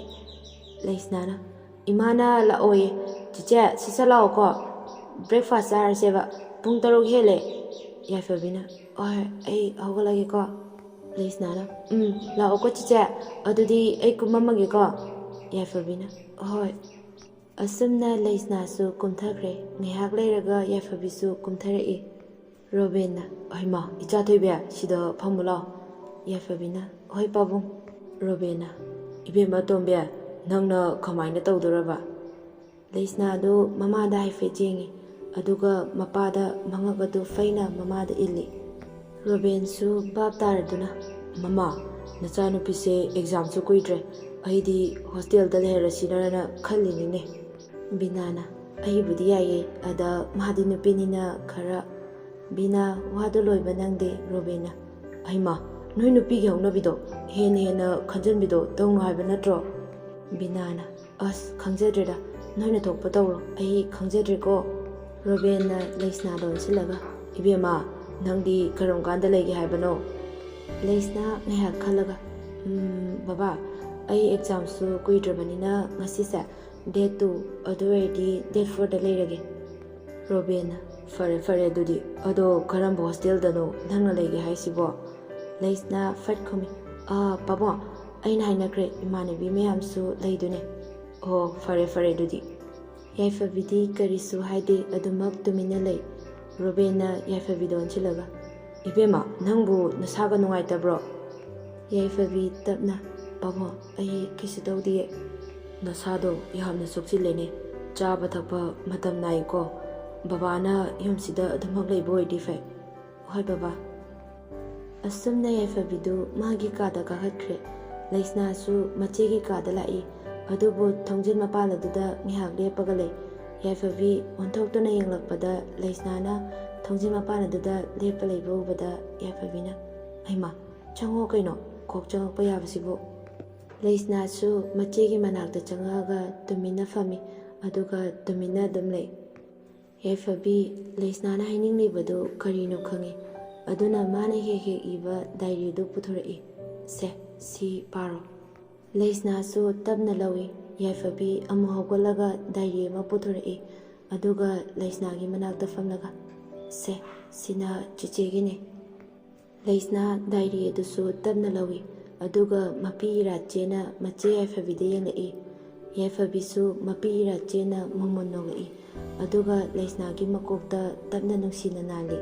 ꯂꯩꯁꯅꯥꯅ, "ꯏꯃꯥꯅ ꯂꯥꯛꯑꯣꯌꯦ꯫ ꯆꯤꯆꯦ, ꯁꯠ ꯁꯠ ꯂꯥꯛꯑꯣꯀꯣ꯫ Breakfast ꯆꯥꯔꯁꯦꯕ꯫ ꯄꯨꯡ ꯇꯔꯨꯛ ꯍꯦꯜꯂꯦ"꯫ ꯌꯥꯏꯐꯕꯤꯅ, "ꯍꯣꯏ, ꯑꯩ ꯍꯧꯒꯠꯂꯒꯦꯀꯣ"꯫ ꯂꯩꯁꯅꯥꯅ, "ꯎꯝ, ꯂꯥꯛꯑꯣꯀꯣ ꯆꯤꯆꯦ꯫ ꯑꯗꯨꯗꯤ ꯑꯩ ꯀꯨꯝꯃꯝꯃꯒꯦꯀꯣ"꯫ ꯌꯥꯏꯐꯕꯤꯅ, "ꯍꯣꯏ"꯫ ꯑꯁꯨꯝꯅ ꯂꯩꯁꯅꯥꯁꯨ ꯀꯨꯝꯊꯈ꯭ꯔꯦ꯫ ꯉꯥꯏꯍꯥꯛ ꯂꯩꯔꯒ ꯌꯥꯏꯐꯕꯤꯁꯨ ꯀꯨꯝꯊꯔꯛꯏ꯫ ꯔꯣꯕꯦꯟꯅ, "ꯍꯩꯃꯥ, ꯏꯆꯥ ꯊꯣꯏꯕꯤ, ꯁꯤꯗ ꯐꯝꯃꯨ ꯂꯥꯎ"꯫ ꯌꯥꯏꯐꯕꯤꯅ, "ꯍꯣꯏ ꯄꯥꯕꯨꯡ"꯫ ꯔꯣꯕꯦꯟꯅ, "ꯏꯕꯦꯝꯃ ꯇꯣꯝꯕꯤ, ꯅꯪꯅ ꯀꯃꯥꯏꯅ ꯇꯧꯗꯣꯔꯕ?" ꯂꯩꯁꯅꯥꯗꯨ ꯃꯃꯥꯗ ꯍꯥꯏꯐꯦꯠ ꯌꯦꯡꯉꯤ, ꯑꯗꯨꯒ ꯃꯄꯥꯗ ꯃꯉꯛ ꯑꯗꯨ ꯐꯩꯅ ꯃꯃꯥꯗ ꯏꯜꯂꯤ꯫ ꯔꯣꯕꯦꯟꯁꯨ ꯚꯥꯞ ꯇꯥꯔꯗꯨꯅ, "ꯃꯃꯥ, ꯅꯆꯥꯅꯨꯄꯤꯁꯦ examꯁꯨ ꯀꯨꯏꯗ꯭ꯔꯦ, ꯑꯩꯗꯤ hostelꯗ ꯂꯩꯍꯜꯂꯁꯤꯔꯅ ꯈꯜꯂꯤꯅꯤꯅꯦ"꯫ ꯕꯤꯅꯥꯅ, "ꯑꯩꯕꯨꯗꯤ ꯌꯥꯏꯌꯦ, ꯑꯗ ꯃꯥꯗꯤ ꯅꯨꯄꯤꯅꯤꯅ ꯈꯔ"꯫ ꯕꯤꯅꯥ ꯋꯥꯗꯨ ꯂꯣꯏꯕ ꯅꯪꯗꯦ꯫ ꯔꯣꯕꯦꯟꯅ, "ꯍꯩꯃꯥ, ꯅꯣꯏ ꯅꯨꯄꯤꯒꯤ ꯍꯧꯅꯕꯤꯗꯣ, ꯍꯦꯟꯅ ꯍꯦꯟꯅ ꯈꯟꯖꯟꯕꯤꯗꯣ ꯇꯧꯅꯨ ꯍꯥꯏꯕ ꯅꯠꯇ꯭ꯔꯣ?" ꯕꯤꯅꯥꯅ, "ꯑꯁ, ꯈꯪꯖꯗ꯭ꯔꯦꯗ, ꯅꯣꯏꯅ ꯊꯣꯛꯄ ꯇꯧꯔꯣ, ꯑꯩ ꯈꯪꯖꯗ꯭ꯔꯦꯀꯣ"꯫ ꯔꯣꯕꯦꯟꯅ ꯂꯩꯁꯅꯥꯗ ꯑꯣꯟꯁꯤꯜꯂꯒ, "ꯏꯕꯦꯝꯃ, ꯅꯪꯗꯤ ꯀꯔꯝ ꯀꯥꯟꯗ ꯂꯩꯒꯦ ꯍꯥꯏꯕꯅꯣ?" ꯂꯩꯁꯅꯥ ꯉꯥꯏꯍꯥꯛ ꯈꯜꯂꯒ, "ꯎꯝ, ꯕꯕꯥ, ꯑꯩ examꯁꯨ ꯀꯨꯏꯗ꯭ꯔꯕꯅꯤꯅ ꯉꯁꯤꯁꯦ date two, ꯑꯗꯨ ꯑꯣꯏꯔꯗꯤ date fourꯗ ꯂꯩꯔꯒꯦ"꯫ ꯔꯣꯕꯦꯟꯅ, "ꯐꯔꯦ ꯐꯔꯦ, ꯑꯗꯨꯗꯤ ꯑꯗꯣ ꯀꯔꯝꯕ ꯍꯣꯁꯇꯦꯜꯗꯅꯣ ꯅꯪꯅ ꯂꯩꯒꯦ ꯍꯥꯏꯁꯤꯕꯣ?" ꯂꯩꯁꯅꯥ ꯐꯠ ꯈꯨꯝꯃꯤ, "ꯑꯥ ꯄꯥꯕꯨꯡ, ꯑꯩꯅ ꯍꯥꯏꯅꯈ꯭ꯔꯦ, ꯏꯃꯥꯟꯅꯕꯤ ꯃꯌꯥꯝꯁꯨ ꯂꯩꯗꯨꯅꯦ꯫" "ꯑꯣ ꯐꯔꯦ ꯐꯔꯦ ꯑꯗꯨꯗꯤ꯫" ꯌꯥꯏꯐꯕꯤꯗꯤ ꯀꯔꯤꯁꯨ ꯍꯥꯏꯗꯦ, ꯑꯗꯨꯃꯛ ꯇꯨꯃꯤꯟꯅ ꯂꯩ꯫ ꯔꯣꯕꯦꯟꯅ ꯌꯥꯏꯐꯕꯤꯗ ꯑꯣꯟꯁꯤꯜꯂꯒ, "ꯏꯕꯦꯝꯃ, ꯅꯪꯕꯨ ꯅꯁꯥꯒ ꯅꯨꯡꯉꯥꯏꯇꯕ꯭ꯔꯣ?" ꯌꯥꯏꯐꯕꯤ ꯇꯞꯅ, "ꯄꯥꯕꯨꯡ, ꯑꯩ ꯀꯩꯁꯨ ꯇꯧꯗꯤꯌꯦ꯫" "ꯅꯁꯥꯗꯣ ꯌꯥꯝꯅ ꯁꯣꯛꯆꯤꯜꯂꯦꯅꯦ, ꯆꯥꯕ ꯊꯛꯄ ꯃꯇꯝ ꯅꯥꯏꯌꯨꯀꯣ꯫" "ꯕꯕꯥꯅ ꯌꯨꯝꯁꯤꯗ ꯑꯗꯨꯃꯛ ꯂꯩꯕ ꯑꯣꯏꯗꯤ ꯐꯩ꯫" "ꯍꯣꯏ ꯕꯕꯥ꯫" ꯑꯁꯨꯝꯅ ꯌꯥꯏꯐꯕꯤꯗꯨ ꯃꯥꯒꯤ ꯀꯥꯗ ꯀꯥꯈꯠꯈ꯭ꯔꯦ꯫ ꯂꯩꯁꯅꯥꯁꯨ ꯃꯆꯦꯒꯤ ꯀꯥꯗ ꯂꯥꯛꯏ꯫ ꯑꯗꯨꯕꯨ ꯊꯣꯡꯖꯤꯟ ꯃꯄꯥꯟ ꯑꯗꯨꯗ ꯉꯥꯏꯍꯥꯛ ꯂꯦꯞꯄꯒ ꯂꯩ꯫ ꯌꯥꯏꯐꯕꯤ ꯑꯣꯟꯊꯣꯛꯇꯨꯅ ꯌꯦꯡꯂꯛꯄꯗ ꯂꯩꯁꯅꯥꯅ ꯊꯣꯡꯖꯤꯟ ꯃꯄꯥꯟ ꯑꯗꯨꯗ ꯂꯦꯞꯄ ꯂꯩꯕ ꯎꯕꯗ ꯌꯥꯏꯐꯕꯤꯅ, "ꯍꯩꯃꯥ, ꯆꯪꯉꯣ ꯀꯩꯅꯣ, ꯀꯣꯛ ꯆꯪꯉꯛꯄ ꯌꯥꯕꯁꯤꯕꯨ?" ꯂꯩꯁꯅꯥꯁꯨ ꯃꯆꯦꯒꯤ ꯃꯅꯥꯛꯇ ꯆꯪꯉꯛꯑꯒ ꯇꯨꯃꯤꯟꯅ ꯐꯝꯃꯤ, ꯑꯗꯨꯒ ꯇꯨꯃꯤꯟꯅ ꯑꯗꯨꯝ ꯂꯩ꯫ ꯌꯥꯏꯐꯕꯤ ꯂꯩꯁꯅꯥꯅ ꯍꯥꯏꯅꯤꯡꯂꯤꯕꯗꯨ ꯀꯔꯤꯅꯣ ꯈꯪꯏ꯫ ꯑꯗꯨꯅ ꯃꯥꯅ ꯍꯦꯛ ꯍꯦꯛ ꯏꯕ ꯗꯥꯏꯔꯤꯗꯨ ꯄꯨꯊꯣꯔꯛꯏ꯫ "ꯁꯦ, ꯁꯤ ꯄꯥꯔꯣ꯫" ꯂꯩꯁꯅꯥꯁꯨ ꯇꯞꯅ ꯂꯧꯏ꯫ ꯌꯥꯏꯐꯕꯤ ꯑꯃꯨꯛ ꯍꯧꯒꯠꯂꯒ ꯗꯥꯏꯔꯤ ꯑꯃ ꯄꯨꯊꯣꯔꯛꯏ꯫ ꯑꯗꯨꯒ ꯂꯩꯁꯅꯥꯒꯤ ꯃꯅꯥꯛꯇ ꯐꯝꯂꯒ, "ꯁꯦ, ꯁꯤꯅ ꯆꯤꯆꯦꯒꯤꯅꯦ꯫" ꯂꯩꯁꯅꯥ ꯗꯥꯏꯔꯤ ꯑꯗꯨꯁꯨ ꯇꯞꯅ ꯂꯧꯏ꯫ ꯑꯗꯨꯒ ꯃꯄꯤ ꯏꯔꯥꯠꯆꯦꯅ ꯃꯆꯦ ꯌꯥꯏꯐꯕꯤꯗ ꯌꯦꯡꯂꯛꯏ꯫ ꯌꯥꯏꯐꯕꯤꯁꯨ ꯃꯄꯤ ꯏꯔꯥꯠꯆꯦꯅ ꯃꯨꯟ ꯃꯨꯟ ꯅꯣꯛꯂꯛꯏ꯫ ꯑꯗꯨꯒ ꯂꯩꯁꯅꯥꯒꯤ ꯃꯀꯣꯛꯇ ꯇꯞꯅ ꯅꯨꯡꯁꯤꯅ ꯅꯥꯜꯂꯤ꯫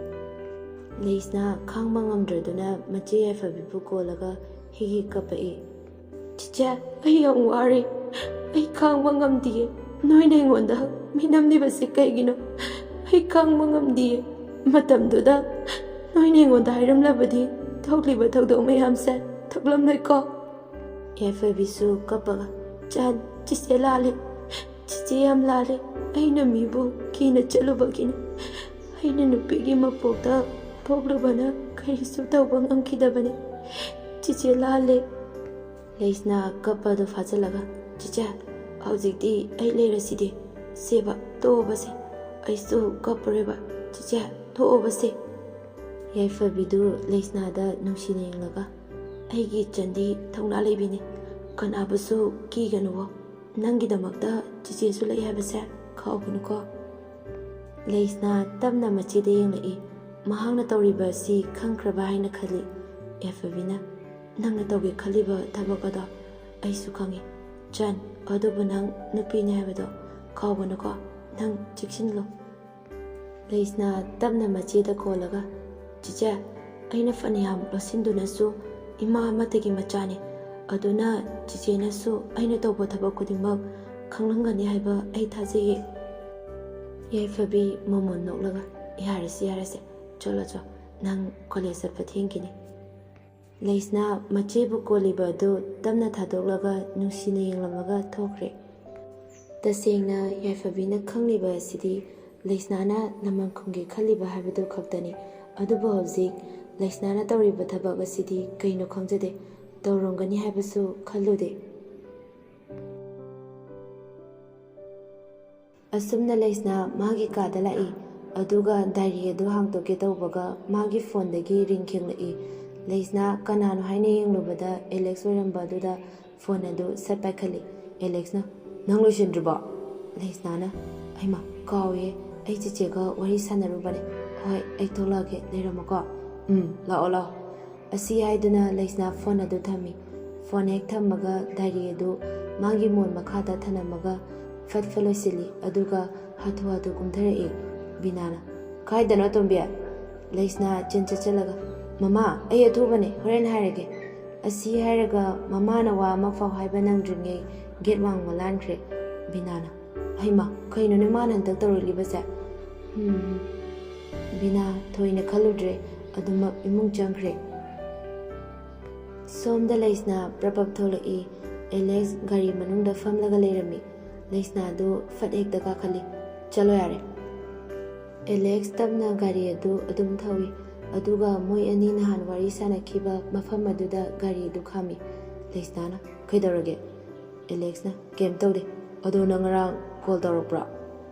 ꯂꯩꯁꯅꯥ ꯈꯥꯡꯕ ꯉꯝꯗ꯭ꯔꯗꯨꯅ ꯃꯆꯦ ꯌꯥꯏꯐꯕꯤꯕꯨ ꯀꯣꯜꯂꯒ ꯍꯤꯒꯤ ꯀꯞꯄꯛꯏ꯫ "ꯆꯤꯆꯦ, ꯑꯩ ꯌꯥꯝ ꯋꯥꯔꯦ꯫ ꯑꯩ ꯈꯥꯡꯕ ꯉꯝꯗꯤꯌꯦ꯫ ꯅꯣꯏꯅ ꯑꯩꯉꯣꯟꯗ ꯃꯤꯅꯝꯂꯤꯕꯁꯦ ꯀꯩꯒꯤꯅꯣ? ꯑꯩ ꯈꯥꯡꯕ ꯉꯝꯗꯤꯌꯦ꯫ ꯃꯇꯝꯗꯨꯗ ꯅꯣꯏꯅ ꯑꯩꯉꯣꯟꯗ ꯍꯥꯏꯔꯝꯂꯕꯗꯤ ꯊꯣꯛꯂꯤꯕ ꯊꯧꯗꯣꯛ ꯃꯌꯥꯝꯁꯦ ꯊꯣꯛꯂꯝꯂꯣꯏꯀꯣ?" ꯌꯥꯏꯐꯕꯤꯁꯨ ꯀꯞꯄꯒ, "ꯆꯟ, ꯆꯤꯆꯦ ꯂꯥꯜꯂꯦ꯫ ꯆꯤꯆꯦ ꯌꯥꯝ ꯂꯥꯜꯂꯦ꯫ ꯑꯩꯅ ꯃꯤꯕꯨ ꯀꯤꯅ ꯆꯠꯂꯨꯕꯒꯤꯅꯤ꯫ ꯑꯩꯅ ꯅꯨꯄꯤꯒꯤ ꯃꯄꯣꯛꯇ ꯄꯣꯛꯂꯨꯕꯅ ꯀꯔꯤꯁꯨ ꯇꯧꯕ ꯉꯝꯈꯤꯗꯕꯅꯤ꯫ ꯆꯤꯆꯦ ꯂꯥꯜꯂꯦ꯫" ꯂꯩꯁꯅꯥ ꯀꯞꯄꯗꯨ ꯐꯥꯖꯤꯜꯂꯒ, "ꯆꯤꯆꯦ, ꯍꯧꯖꯤꯛꯇꯤ ꯑꯩ ꯂꯩꯔꯁꯤꯗꯤ꯫ ꯁꯦꯕ, ꯇꯣꯛꯑꯕꯁꯦ꯫ ꯑꯩꯁꯨ ꯀꯞꯄꯔꯣꯏꯕ꯫ ꯆꯤꯆꯦ, ꯇꯣꯛꯑꯕꯁꯦ꯫" ꯌꯥꯏꯐꯕꯤꯗꯨ ꯂꯩꯁꯅꯥꯗ ꯅꯨꯡꯁꯤꯅ ꯌꯦꯡꯂꯒ, "ꯑꯩꯒꯤ ꯆꯟꯗꯤ ꯊꯧꯅꯥ ꯂꯩꯕꯤꯅꯤ꯫ ꯀꯅꯥꯕꯨꯁꯨ ꯀꯤꯒꯅꯨꯋꯣ꯫ ꯅꯪꯒꯤꯗꯃꯛꯇ ꯆꯤꯆꯦꯁꯨ ꯂꯩ ꯍꯥꯏꯕꯁꯦ ꯀꯥꯎꯒꯅꯨꯀꯣ꯫" ꯂꯩꯁꯅꯥ ꯇꯞꯅ ꯃꯆꯦꯗ ꯌꯦꯡꯂꯛꯏ꯫ ꯃꯍꯥꯛꯅ ꯇꯧꯔꯤꯕ ꯑꯁꯤ ꯈꯪꯈ꯭ꯔꯕ ꯍꯥꯏꯅ ꯈꯜꯂꯤ꯫ ꯌꯥꯏꯐꯕꯤꯅ, "ꯅꯪꯅ ꯇꯧꯒꯦ ꯈꯜꯂꯤꯕ ꯊꯕꯛ ꯑꯗꯣ ꯑꯩꯁꯨ ꯈꯪꯏ꯫ ꯆꯟ, ꯑꯗꯨꯕꯨ ꯅꯪ ꯅꯨꯄꯤꯅꯤ ꯍꯥꯏꯕꯗꯣ ꯀꯥꯎꯒꯅꯨꯀꯣ꯫ ꯅꯪ ꯆꯦꯛꯁꯤꯟꯂꯨ꯫" ꯂꯩꯁꯅꯥ ꯇꯞꯅ ꯃꯆꯦꯗ ꯀꯣꯜꯂꯒ, "ꯆꯤꯆꯦ, ꯑꯩꯅ ꯐꯅꯌꯥꯝ ꯂꯣꯠꯁꯤꯟꯗꯨꯅꯁꯨ ꯏꯃꯥ ꯑꯃꯠꯇꯒꯤ ꯃꯆꯥꯅꯤ꯫ ꯑꯗꯨꯅ ꯆꯤꯆꯦꯅꯁꯨ ꯑꯩꯅ ꯇꯧꯕ ꯊꯕꯛ ꯈꯨꯗꯤꯡꯃꯛ ꯈꯪꯂꯝꯒꯅꯤ ꯍꯥꯏꯕ ꯑꯩ ꯊꯥꯖꯩꯌꯦ꯫" ꯌꯥꯏꯐꯕꯤ ꯃꯃꯣꯟ ꯅꯣꯛꯂꯒ, "ꯌꯥꯔꯦꯁꯦ, ꯌꯥꯔꯦꯁꯦ, ꯆꯠꯂꯣ ꯆꯣ, ꯅꯪ ꯀꯣꯂꯦꯖ ꯆꯠꯄ ꯊꯦꯡꯈꯤꯅꯤ꯫" ꯂꯩꯁꯅꯥ ꯃꯆꯦꯕꯨ ꯀꯣꯜꯂꯤꯕ ꯑꯗꯨ ꯇꯞꯅ ꯊꯥꯗꯣꯛꯂꯒ ꯅꯨꯡꯁꯤꯅ ꯌꯦꯡꯂꯝꯃꯒ ꯊꯣꯛꯈ꯭ꯔꯦ꯫ ꯇꯁꯦꯡꯅ ꯌꯥꯏꯐꯕꯤꯅ ꯈꯪꯂꯤꯕ ꯑꯁꯤꯗꯤ ꯂꯩꯁꯅꯥꯅ ꯂꯃꯟ ꯈꯨꯝꯒꯦ ꯈꯜꯂꯤꯕ ꯍꯥꯏꯕꯗꯨ ꯈꯛꯇꯅꯤ꯫ ꯑꯗꯨꯕꯨ ꯍꯧꯖꯤꯛ ꯂꯩꯁꯅꯥꯅ ꯇꯧꯔꯤꯕ ꯊꯕꯛ ꯑꯁꯤꯗꯤ ꯀꯩꯅꯣ ꯈꯪꯖꯗꯦ, ꯇꯧꯔꯝꯒꯅꯤ ꯍꯥꯏꯕꯁꯨ ꯈꯜꯂꯨꯗꯦ꯫ ꯑꯁꯨꯝꯅ ꯂꯩꯁꯅꯥ ꯃꯥꯒꯤ ꯀꯥꯗ ꯂꯥꯛꯏ, ꯑꯗꯨꯒ ꯗꯥꯏꯔꯤ ꯑꯗꯨ ꯍꯥꯡꯗꯣꯛꯀꯦ ꯇꯧꯕꯒ ꯃꯥꯒꯤ ꯐꯣꯟꯗꯒꯤ ꯔꯤꯡ ꯈꯤꯡꯂꯛꯏ꯫ ꯂꯩꯁꯅꯥ ꯀꯅꯥꯅꯣ ꯍꯥꯏꯅ ꯌꯦꯡꯂꯨꯕꯗ ꯑꯦꯂꯦꯛꯁ ꯑꯣꯏꯔꯝꯕ ꯑꯗꯨꯗ ꯐꯣꯟ ꯑꯗꯨ ꯁꯠ ꯄꯥꯏꯈꯠꯂꯤ꯫ ꯑꯦꯂꯦꯛꯁꯅ, "ꯅꯪ ꯂꯣꯏꯁꯤꯟꯗ꯭ꯔꯤꯕꯣ?" ꯂꯩꯁꯅꯥꯅ, "ꯍꯩꯃꯥ, ꯀꯥꯎꯏꯌꯦ, ꯑꯩ ꯆꯤꯆꯦꯒ ꯋꯥꯔꯤ ꯁꯥꯟꯅꯔꯨꯕꯅꯦ꯫ ꯍꯣꯏ, ꯑꯩ ꯊꯣꯛꯂꯛꯑꯒꯦ, ꯂꯩꯔꯝꯃꯣꯀꯣ꯫ ꯎꯝ, ꯂꯥꯛꯑꯣ, ꯂꯥꯛꯑꯣ꯫" ꯑꯁꯤ ꯍꯥꯏꯗꯨꯅ ꯂꯩꯁꯅꯥ ꯐꯣꯟ ꯑꯗꯨ ꯊꯝꯃꯤ꯫ ꯐꯣꯟ ꯍꯦꯛ ꯊꯝꯃꯒ ꯗꯥꯏꯔꯤ ꯑꯗꯨ ꯃꯥꯒꯤ ꯃꯣꯟ ꯃꯈꯥꯗ ꯊꯅꯝꯃꯒ ꯐꯠ ꯐꯠ ꯂꯣꯏꯁꯤꯜꯂꯤ, ꯑꯗꯨꯒ ꯍꯥꯊꯨ ꯍꯥꯊꯨ ꯀꯨꯝꯊꯔꯛꯏ꯫ ꯕꯤꯅꯥꯅ, "ꯀꯥꯏꯗꯅꯣ, ꯇꯣꯝꯕꯤ?" ꯂꯩꯁꯅꯥ ꯆꯦꯟ ꯆꯠꯆꯜꯂꯒ, "ꯃꯃꯥ, ꯑꯩ ꯑꯊꯨꯕꯅꯦ, ꯍꯣꯔꯦꯟ ꯍꯥꯏꯔꯒꯦ꯫" ꯑꯁꯤ ꯍꯥꯏꯔꯒ ꯃꯃꯥꯅ ꯋꯥ ꯑꯃꯐꯥꯎ ꯍꯥꯏꯕ ꯅꯪꯗ꯭ꯔꯤꯉꯩ ꯒꯦꯠ ꯋꯥꯡꯃ ꯂꯥꯟꯈ꯭ꯔꯦ꯫ ꯕꯤꯅꯥꯅ, "ꯍꯩꯃꯥ, ꯀꯩꯅꯣꯅꯦ ꯃꯥꯅ ꯍꯟꯗꯛ ꯇꯧꯔꯛꯂꯤꯕꯁꯦ?" ꯍꯝ꯫ ꯕꯤꯅꯥ ꯊꯣꯏꯅ ꯈꯜꯂꯨꯗ꯭ꯔꯦ, ꯑꯗꯨꯃꯛ ꯏꯃꯨꯡ ꯆꯪꯈ꯭ꯔꯦ꯫ ꯁꯣꯝꯗ ꯂꯩꯁꯅꯥ ꯄ꯭ꯔꯞ ꯄ꯭ꯔꯞ ꯊꯣꯛꯂꯛꯏ꯫ ꯑꯦꯂꯦꯛꯁ ꯒꯥꯔꯤ ꯃꯅꯨꯡꯗ ꯐꯝꯂꯒ ꯂꯩꯔꯝꯃꯤ꯫ ꯂꯩꯁꯅꯥꯗꯨ ꯐꯠ ꯍꯦꯛꯇ ꯀꯥꯈꯠꯂꯤ꯫ "ꯆꯠꯂꯣ ꯌꯥꯔꯦ꯫" ꯑꯦꯂꯦꯛꯁ ꯇꯞꯅ ꯒꯥꯔꯤ ꯑꯗꯨ ꯑꯗꯨꯝ ꯊꯧꯏ, ꯑꯗꯨꯒ ꯃꯣꯏ ꯑꯅꯤ ꯅꯍꯥꯟ ꯋꯥꯔꯤ ꯁꯥꯟꯅꯈꯤꯕ ꯃꯐꯝ ꯑꯗꯨꯗ ꯒꯥꯔꯤ ꯑꯗꯨ ꯈꯥꯝꯃꯤ꯫ ꯂꯩꯁꯅꯥꯅ, "ꯀꯩꯗꯧꯔꯒꯦ?" ꯑꯦꯂꯦꯛꯁꯅ, "ꯀꯩꯝ ꯇꯧꯗꯦ꯫ ꯑꯗꯣ ꯅꯪ ꯉꯔꯥꯡ ꯀꯣꯜ ꯇꯧꯔꯛꯄ꯭ꯔꯥ?"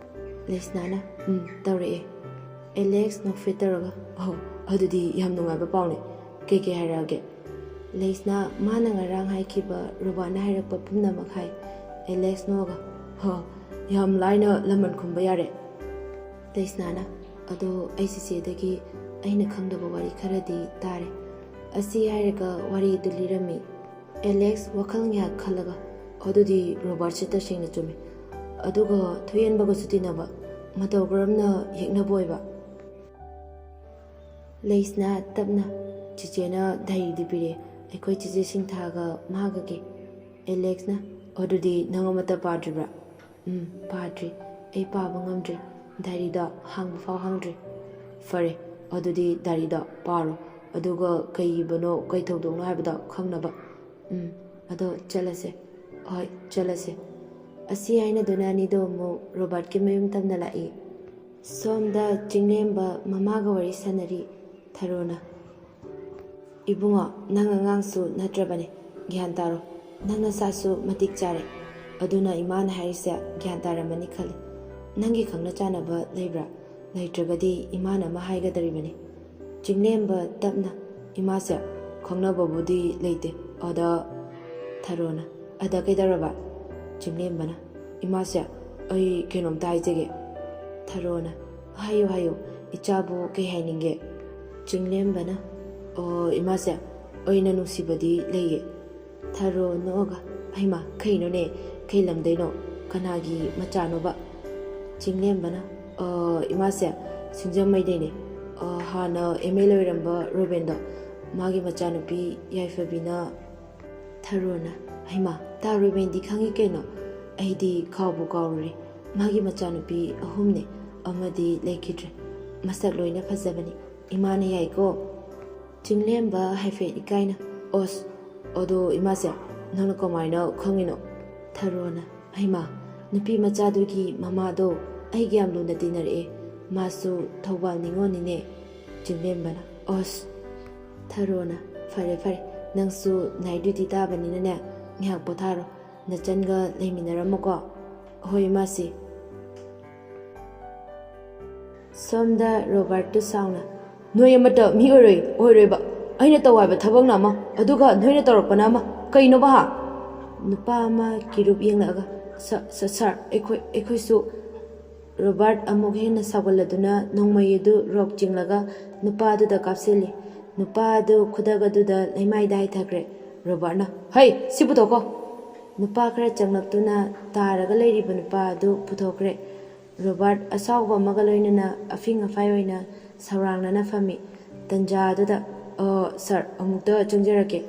ꯂꯩꯁꯅꯥꯅ, "ꯎꯝ, ꯇꯧꯔꯛꯑꯦ꯫" ꯑꯦꯂꯦꯛꯁ ꯅꯣꯛꯐꯦꯠ ꯇꯧꯔꯒ, "ꯑꯣ, ꯑꯗꯨꯗꯤ ꯌꯥꯝ ꯅꯨꯡꯉꯥꯏꯕ ꯄꯥꯎꯅꯦ꯫ ꯀꯩꯀꯩ ꯍꯥꯏꯔꯛꯑꯒꯦ?" ꯂꯩꯁꯅꯥ ꯃꯥꯅ ꯉꯔꯥꯡ ꯍꯥꯏꯈꯤꯕ ꯔꯣꯕꯥꯅ ꯍꯥꯏꯔꯛꯄ ꯄꯨꯝꯅꯃꯛ ꯍꯥꯏ꯫ ꯑꯦꯂꯦꯛꯁ ꯅꯣꯛꯑꯒ, "ꯍꯣ, ꯌꯥꯝ ꯂꯥꯏꯅ ꯂꯃꯟ ꯈꯨꯝꯕ ꯌꯥꯔꯦ꯫" ꯂꯩꯁꯅꯥꯅ, "ꯑꯗꯣ ꯑꯩ ꯆꯤꯆꯦꯗꯒꯤ ꯑꯩꯅ ꯈꯪꯗꯕ ꯋꯥꯔꯤ ꯈꯔꯗꯤ ꯇꯥꯔꯦ꯫ ꯑꯁꯤ ꯍꯥꯏꯔꯒ ꯋꯥꯔꯤꯗꯨ ꯂꯤꯔꯝꯃꯤ꯫" ꯑꯦꯂꯦꯛꯁ ꯋꯥꯈꯜ ꯉꯥꯏꯍꯥꯛ ꯈꯜꯂꯒ, "ꯑꯗꯨꯗꯤ ꯔꯣꯕꯥꯔꯠꯁꯦ ꯇꯁꯦꯡꯅ ꯆꯨꯝꯃꯤ꯫ ꯑꯗꯨꯒ ꯊꯣꯏꯍꯦꯟꯕꯒꯁꯨ ꯇꯤꯟꯅꯕ, ꯃꯇꯧ ꯀꯔꯝꯅ ꯌꯦꯛꯅꯕ ꯑꯣꯏꯕ?" ꯂꯩꯁꯅꯥ ꯇꯞꯅ, "ꯆꯤꯆꯦꯅ ꯗꯥꯏꯔꯤꯗꯤ ꯄꯤꯔꯛꯑꯦ, ꯑꯩꯈꯣꯏ ꯆꯤꯆꯦ ꯁꯤꯡꯊꯥꯒ ꯃꯥꯒꯒꯤ꯫" ꯑꯦꯂꯦꯛꯁꯅ, "ꯑꯗꯨꯗꯤ ꯅꯪ ꯑꯃꯠꯇ ꯄꯥꯗ꯭ꯔꯤꯕ꯭ꯔꯥ?" "ꯎꯝ, ꯄꯥꯗ꯭ꯔꯤ꯫ ꯑꯩ ꯄꯥꯕ ꯉꯝꯗ꯭ꯔꯤ꯫ ꯗꯥꯏꯔꯤꯗꯣ ꯍꯥꯡꯕ ꯐꯥꯎ ꯍꯥꯡꯗ꯭ꯔꯤ꯫" "ꯐꯔꯦ, ꯑꯗꯨꯗꯤ ꯗꯥꯏꯔꯤꯗꯣ ꯄꯥꯔꯣ꯫ ꯑꯗꯨꯒ ꯀꯩ ꯏꯕꯅꯣ, ꯀꯩ ꯊꯧꯗꯣꯛꯅꯣ ꯍꯥꯏꯕꯗꯣ ꯈꯪꯅꯕ꯫ ꯎꯝ, ꯑꯗꯣ ꯆꯠꯂꯁꯦ꯫" "ꯍꯣꯏ, ꯆꯠꯂꯁꯦ꯫" ꯑꯁꯤ ꯍꯥꯏꯅꯗꯨꯅ ꯑꯅꯤꯗꯣ ꯑꯃꯨꯛ ꯔꯣꯕꯥꯔꯠꯀꯤ ꯃꯌꯨꯝ ꯇꯝꯅ ꯂꯥꯛꯏ꯫ ꯁꯣꯝꯗ ꯆꯤꯡꯂꯦꯝꯕ ꯃꯃꯥꯒ ꯋꯥꯔꯤ ꯁꯥꯟꯅꯔꯤ꯫ ꯊꯔꯣꯅ, "ꯏꯕꯨꯡꯉꯣ, ꯅꯪ ꯑꯉꯥꯡꯁꯨ ꯅꯠꯇ꯭ꯔꯕꯅꯤ, ꯒ꯭ꯌꯥꯟ ꯇꯥꯔꯣ꯫ ꯅꯪ ꯅꯁꯥꯁꯨ ꯃꯇꯤꯛ ꯆꯥꯔꯦ, ꯑꯗꯨꯅ ꯏꯃꯥꯅ ꯍꯥꯏꯔꯤꯁꯦ ꯒ꯭ꯌꯥꯟ ꯇꯥꯔꯝꯃꯅꯤ ꯈꯜꯂꯤ꯫ ꯅꯪꯒꯤ ꯈꯪꯅ ꯆꯥꯟꯅꯕ ꯂꯩꯕ꯭ꯔꯥ? ꯂꯩꯇ꯭ꯔꯒꯗꯤ ꯏꯃꯥꯅ ꯑꯃ ꯍꯥꯏꯒꯗꯧꯔꯤꯕꯅꯤ꯫" ꯆꯤꯡꯂꯦꯝꯕ ꯇꯞꯅ, "ꯏꯃꯥꯁꯦ, ꯈꯪꯅꯕꯕꯨꯗꯤ ꯂꯩꯇꯦ, ꯑꯗ꯫" ꯊꯔꯣꯅ, "ꯑꯗ ꯀꯩꯗꯧꯔꯕ?" ꯆꯤꯡꯂꯦꯝꯕꯅ, "ꯏꯃꯥꯁꯦ, ꯑꯩ ꯀꯩꯅꯣꯝꯇ ꯍꯥꯏꯖꯒꯦ꯫" ꯊꯔꯣꯅ, "ꯍꯥꯏꯌꯨ, ꯍꯥꯏꯌꯨ, ꯏꯆꯥꯕꯨ ꯀꯩ ꯍꯥꯏꯅꯤꯡꯒꯦ?" ꯆꯤꯡꯂꯦꯝꯕꯅ, "ꯑꯣ, ꯏꯃꯥꯁꯦ, ꯑꯩꯅ ꯅꯨꯡꯁꯤꯕꯗꯤ ꯂꯩꯌꯦ꯫" ꯊꯔꯣ ꯅꯣꯛꯑꯒ, "ꯍꯩꯃꯥ, ꯀꯩꯅꯣꯅꯦ? ꯀꯩ ꯂꯝꯗꯩꯅꯣ? ꯀꯅꯥꯒꯤ ꯃꯆꯥꯅꯣꯕ?" ꯆꯤꯡꯂꯦꯝꯕꯅ, "ꯑ, ꯏꯃꯥꯁꯦ, ꯁꯤꯡꯖꯃꯩꯗꯩꯅꯦ꯫ ꯑ, ꯍꯥꯟꯅ ꯑꯦꯝ ꯑꯦꯜ ꯑꯣꯏꯔꯝꯕ ꯔꯣꯕꯦꯟꯗꯣ, ꯃꯥꯒꯤ ꯃꯆꯥꯅꯨꯄꯤ ꯌꯥꯏꯐꯕꯤꯅ꯫" ꯊꯔꯣꯅ, "ꯍꯩꯃꯥ, ꯇꯥ ꯔꯣꯕꯦꯟꯗꯤ ꯈꯪꯉꯤ ꯀꯩꯅꯣ? ꯑꯩꯗꯤ ꯀꯥꯎꯕꯨ ꯀꯥꯎꯔꯨꯔꯦ꯫ ꯃꯥꯒꯤ ꯃꯆꯥꯅꯨꯄꯤ ꯑꯍꯨꯝꯅꯦ, ꯑꯃꯗꯤ ꯂꯩꯈꯤꯗ꯭ꯔꯦ꯫ ꯃꯁꯛ ꯂꯣꯏꯅ ꯐꯖꯕꯅꯤ꯫ ꯏꯃꯥꯅ ꯌꯥꯏꯀꯣ?" ꯆꯤꯡꯂꯦꯝꯕ ꯍꯥꯏꯐꯦꯠ ꯏꯀꯥꯏꯅ, "ꯑꯣꯁ, ꯑꯗꯣ ꯏꯃꯥꯁꯦ, ꯅꯪꯅ ꯀꯃꯥꯏꯅ ꯈꯪꯉꯤꯅꯣ?" ꯊꯔꯣꯅ, "ꯍꯩꯃꯥ, ꯅꯨꯄꯤ ꯃꯆꯥꯗꯨꯒꯤ ꯃꯃꯥꯗꯣ ꯑꯩꯒ ꯌꯥꯝ ꯂꯨꯅ ꯇꯤꯟꯅꯔꯛꯑꯦ꯫ ꯃꯥꯁꯨ ꯊꯧꯕꯥꯜ ꯅꯤꯉꯣꯜꯅꯤꯅꯦ꯫" ꯆꯤꯡꯂꯦꯝꯕꯅ, "ꯑꯣꯁ꯫" ꯊꯔꯣꯅ, "ꯐꯔꯦ, ꯐꯔꯦ, ꯅꯪꯁꯨ ꯅꯥꯏꯠ ꯗ꯭ꯌꯨꯇꯤ ꯇꯥꯕꯅꯤꯅꯅꯦ, ꯉꯥꯏꯍꯥꯛ ꯄꯣꯊꯥꯔꯣ꯫ ꯅꯆꯟꯒ ꯂꯩꯃꯤꯟꯅꯔꯝꯃꯣꯀꯣ꯫" "ꯍꯣꯏ, ꯏꯃꯥꯁꯤ꯫" ꯁꯣꯝꯗ ꯔꯣꯕꯥꯔꯠꯇꯨ ꯁꯥꯎꯅ, "ꯅꯣꯏ ꯑꯃꯠꯇ ꯃꯤ ꯑꯣꯏꯔꯣꯏ, ꯑꯣꯏꯔꯣꯏꯕ꯫ ꯑꯩꯅ ꯇꯧ ꯍꯥꯏꯕ ꯊꯕꯛꯅ ꯑꯃ, ꯑꯗꯨꯒ ꯅꯣꯏꯅ ꯇꯧꯔꯛꯄꯅ ꯑꯃ꯫ ꯀꯩꯅꯣꯕ, ꯍꯥ?" ꯅꯨꯄꯥ ꯑꯃ ꯀꯤꯔꯨꯞ ꯌꯦꯡꯂꯛꯑꯒ, "ꯁ-, ꯁ-, ꯁꯥꯔ, ꯑꯩꯈꯣꯏ, ꯑꯩꯈꯣꯏꯁꯨ꯫" ꯔꯣꯕꯥꯔꯠ ꯑꯃꯨꯛ ꯍꯦꯟꯅ ꯁꯥꯎꯒꯠꯂꯗꯨꯅ ꯅꯣꯡꯃꯩ ꯑꯗꯨ ꯔꯣꯛ ꯆꯤꯡꯂꯒ ꯅꯨꯄꯥ ꯑꯗꯨꯗ ꯀꯥꯞꯁꯤꯜꯂꯤ꯫ ꯅꯨꯄꯥ ꯑꯗꯨ ꯈꯨꯗꯛ ꯑꯗꯨꯗ ꯂꯩꯃꯥꯏꯗ ꯍꯥꯏꯊꯈ꯭ꯔꯦ꯫ ꯔꯣꯕꯥꯔꯠꯅ, "ꯍꯩ, ꯁꯤ ꯄꯨꯊꯣꯛꯈꯣ!" ꯅꯨꯄꯥ ꯈꯔ ꯆꯪꯂꯛꯇꯨꯅ ꯇꯥꯔꯒ ꯂꯩꯔꯤꯕ ꯅꯨꯄꯥ ꯑꯗꯨ ꯄꯨꯊꯣꯛꯈ꯭ꯔꯦ꯫ ꯔꯣꯕꯥꯔꯠ ꯑꯁꯥꯎꯕ ꯑꯃꯒ ꯂꯣꯏꯅꯅ ꯑꯐꯤꯡ ꯑꯐꯥꯏ ꯑꯣꯏꯅ ꯁꯧꯔꯥꯡꯅꯅ ꯐꯝꯃꯤ꯫ ꯇꯟꯖꯥ ꯑꯗꯨꯗ, "ꯑ, ꯁꯥꯔ, ꯑꯃꯨꯛꯇ ꯆꯪꯖꯔꯛꯀꯦ꯫"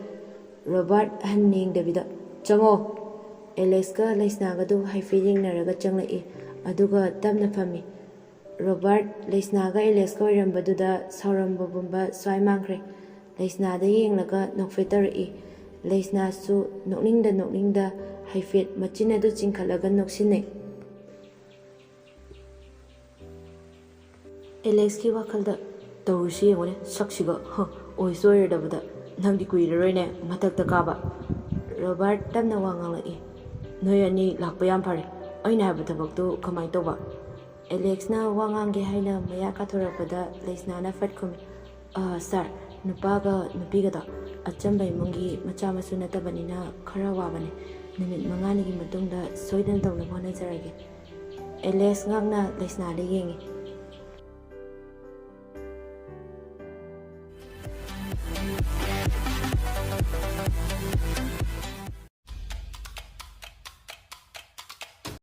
ꯔꯣꯕꯥꯔꯠ ꯍꯟꯅ ꯌꯦꯡꯗꯕꯤꯗ, "ꯆꯪꯉꯣ!" ꯑꯦꯂꯦꯛꯁꯀ ꯂꯩꯁꯅꯥꯒꯗꯨ ꯍꯥꯏꯐꯦꯠ ꯌꯦꯡꯅꯔꯒ ꯆꯪꯂꯛꯏ, ꯑꯗꯨꯒ ꯇꯞꯅ ꯐꯝꯃꯤ꯫ ꯔꯣꯕꯥꯔꯠ ꯂꯩꯁꯅꯥꯒ ꯑꯦꯂꯦꯛꯁꯀ ꯑꯣꯏꯔꯝꯕꯗꯨꯗ ꯁꯥꯎꯔꯝꯕ ꯄꯨꯝꯕ ꯁ꯭ꯋꯥꯏ ꯃꯥꯡꯈ꯭ꯔꯦ꯫ ꯂꯩꯁꯅꯥꯗ ꯌꯦꯡꯂꯒ ꯅꯣꯛꯐꯦꯠ ꯇꯧꯔꯛꯏ꯫ ꯂꯩꯁꯅꯥꯁꯨ ꯅꯣꯛꯅꯤꯡꯗ ꯅꯣꯛꯅꯤꯡꯗ ꯍꯥꯏꯐꯦꯠ ꯃꯆꯤꯟ ꯑꯗꯨ ꯆꯤꯡꯈꯠꯂꯒ ꯅꯣꯛꯁꯤꯟꯅꯩ꯫ ꯑꯦꯂꯦꯛꯁꯀꯤ ꯋꯥꯈꯜꯗ, "ꯇꯧꯔꯤꯁꯤ ꯌꯦꯡꯉꯨꯅꯦ, ꯁꯛꯁꯤꯒ, ꯍ, ꯑꯣꯏꯁꯨ ꯑꯣꯏꯔꯣꯏꯗꯕꯗ, ꯅꯪꯗꯤ ꯀꯨꯏꯔꯔꯣꯏꯅꯦ ꯃꯊꯛꯇ ꯀꯥꯕ꯫" ꯔꯣꯕꯥꯔꯠ ꯇꯞꯅ ꯋꯥ ꯉꯥꯡꯂꯛꯏ꯫ "ꯅꯣꯏ ꯑꯅꯤ ꯂꯥꯛꯄ ꯌꯥꯝ ꯐꯔꯦ꯫ ꯑꯩꯅ ꯍꯥꯏꯕ ꯊꯕꯛꯇꯨ ꯀꯃꯥꯏꯅ ꯇꯧꯕ?" ꯑꯦꯂꯦꯛꯁꯅ ꯋꯥ ꯉꯥꯡꯒꯦ ꯍꯥꯏꯅ ꯃꯌꯥ ꯀꯥꯊꯣꯔꯛꯄꯗ ꯂꯩꯁꯅꯥꯅ ꯐꯠ ꯈꯨꯝꯃꯤ, "ꯑ, ꯁꯥꯔ, ꯅꯨꯄꯥꯒ ꯅꯨꯄꯤꯒꯗꯣ ꯑꯆꯝꯕ ꯏꯃꯨꯡꯒꯤ ꯃꯆꯥ ꯃꯁꯨ ꯅꯠꯇꯕꯅꯤꯅ ꯈꯔ ꯋꯥꯕꯅꯤ꯫ ꯅꯨꯃꯤꯠ ꯃꯉꯥꯅꯤꯒꯤ ꯃꯇꯨꯡꯗ ꯁꯣꯏꯗꯅ ꯇꯧꯅꯕ ꯍꯣꯠꯅꯖꯔꯒꯦ꯫" ꯑꯦꯂꯦꯛꯁ ꯉꯥꯛꯅ ꯂꯩꯁꯅꯥꯗ ꯌꯦꯡꯉꯤ꯫